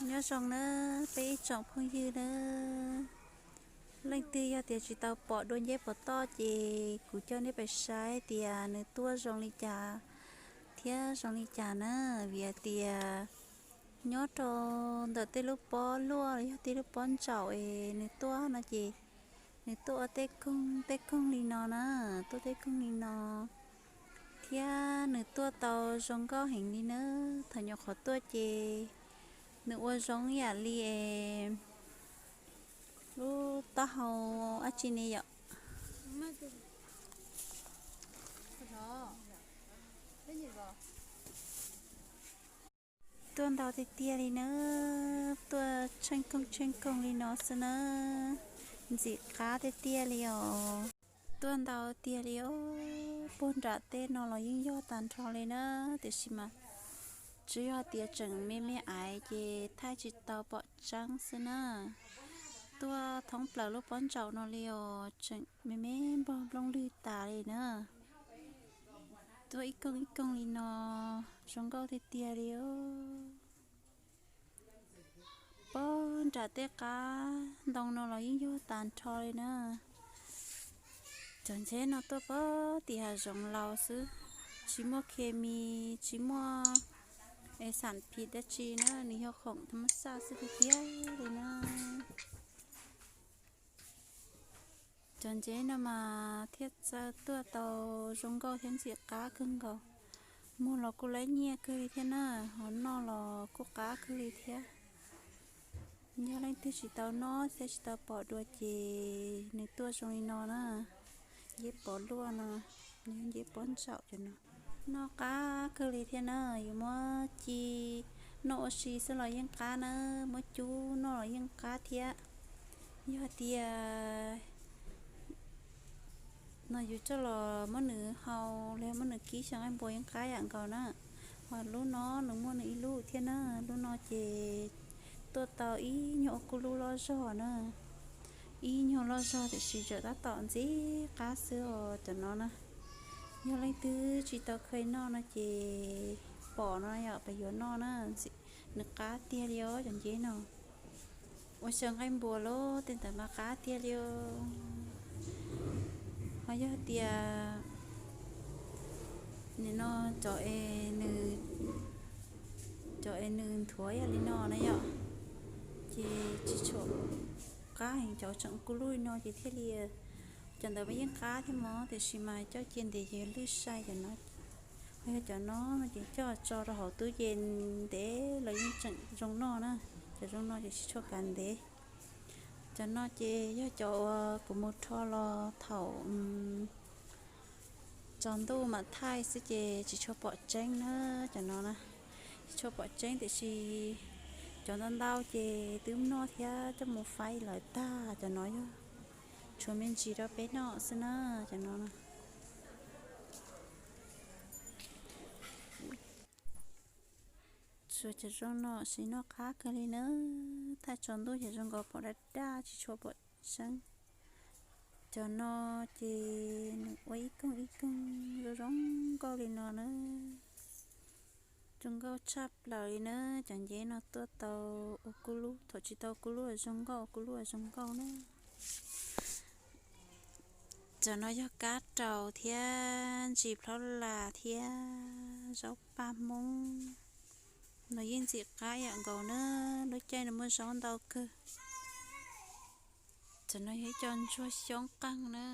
Nyob zoo na peb ib tsoom phooj ywg na, leej twg yog tias tsis tau pom dua nceb pom toj ces kuv coj nej pais saib tias nws tuaj zoo li cas thiab zoo li cas na. Vim tias nyob rau ntawm tej lub pob luaj los yog tej lub pob ntsaum es nws tuaj no ces nws tuaj ua tej koog tej koog li no na, tuaj tej koog li no thiab nws tuaj tau zoo nkauj heev li na. Thaum nyuam qhuav tuaj ces nws ua zoo ib yam li es lub taub hau dab tsi ne yom. Tuaj ntau tiag tiag li na, tuaj tsheej koog tsheej koog li no xwb na, ntxim qab tiag tiag li os. Tuaj ntau tiag li os, puag nram tej no los yeej yog tag nrho li na, tiam sis mas tsuas yog tias tseem me me aiv ces thaij tsis tau pom tseeb xwb na. Tuaj thoob plaws lub pob ntsaum no li os, tseem me me npog nplooj lwg tas li na. Tuaj ib koog ib koog li no, zoo nkauj tiag tiag li os. Puag nram tej qab ntoo no los yeej yog tag nrho li na. Cov nceb no tuaj puag tim hav zoov laus xwb, tsis muaj khes mis, tsis muaj es xam phiv dab tsi na, nws yog khoom thab mab xaj xwb tiag tiag li na. Cov nceb no mas thiaj txawj tuaj tau zoo nkauj thiab ntxim qab kawg nkaus. Muag los kuj laib nyiaj kawg li thiab na, ho noj los kuj qab kawg li thiab. Yog leej twg tsis tau noj thiab tsis tau pom dua ces nws tuaj zoo li no na. Nceb pov luaj no, yog nceb pob ntsaum cov no. Noj qab kawg li thiab na, yuav muab ci noj ua si xwb los yeej qab na, muab cub noj los yeej qab thiab. Yog tias no yus coj los muab nws hau los yog muab nws kib xyaw nqaij npua yeej qab yam nkaus na. Ho lub no nws muaj nws ib lub thiab na, lub no ces tuaj tau ib nyuag ua kuj lub loj zog na. Ib nyuag loj zog tiam sis tseem tab tom ntxim qab xwb os cov no na. Yog leej twg tsis tau kheev noj no ces pom no yom, pab yuav noj na, nws qab tiag li os cov nceb no. Ua xyaw nqaij npua los tej ntawd mas qab tiag li os. Ho yog tias nim no cov es nws, cov es nws nthuav yam li no na yom, ces tsis tshua qab heev, cov tseem kuj lub li no ces thiaj li, cov ntawd mas yeej qab thiab mog, tiam sis mas coj cia ntev ces lwj sai cov no. Ho yog cov no no ces coj tso rau hauv tub ces ntev los yeej tseem zoo noj na. Cov zoo no ces tsis tshua kav ntev. Cov no ces yog cov uas kuv mus rho los thaum tsaus ntuj mam thaij xwb ces tsis tshua pom tseeb na. Cov no na, tsis tshua pom tseeb tiam sis cov ntau ntau ces twb noj thiab coj mus faib lawm tag. Cov no yog tshuav me ntsis rau peb noj xwb na. Cov no na, tsuas cov zoo no sis noj qab kawg li na. Thaij tsaus ntuj ces zoo nkaus pom daj daj tsis tshua pom tseeb. Cov no ces nws ua ib koog ib koog zoo zoo nkauj li no na. Zoo nkauj tshaj plaws li na. Cov nceb no tuaj tau ua kuj lub, thaum tsis tau kuj lub zoo nkauj, ua kuj lub zoo nkauj na. Cov no yog kab raus thiab ntsis plhaub las thiab zaub paj Hmoob. No yeej ntxim qab yam nkaus na, lub caij no muaj zaub ntau kawg. Cov no yog ib co ntsuag xyoob qeeg na.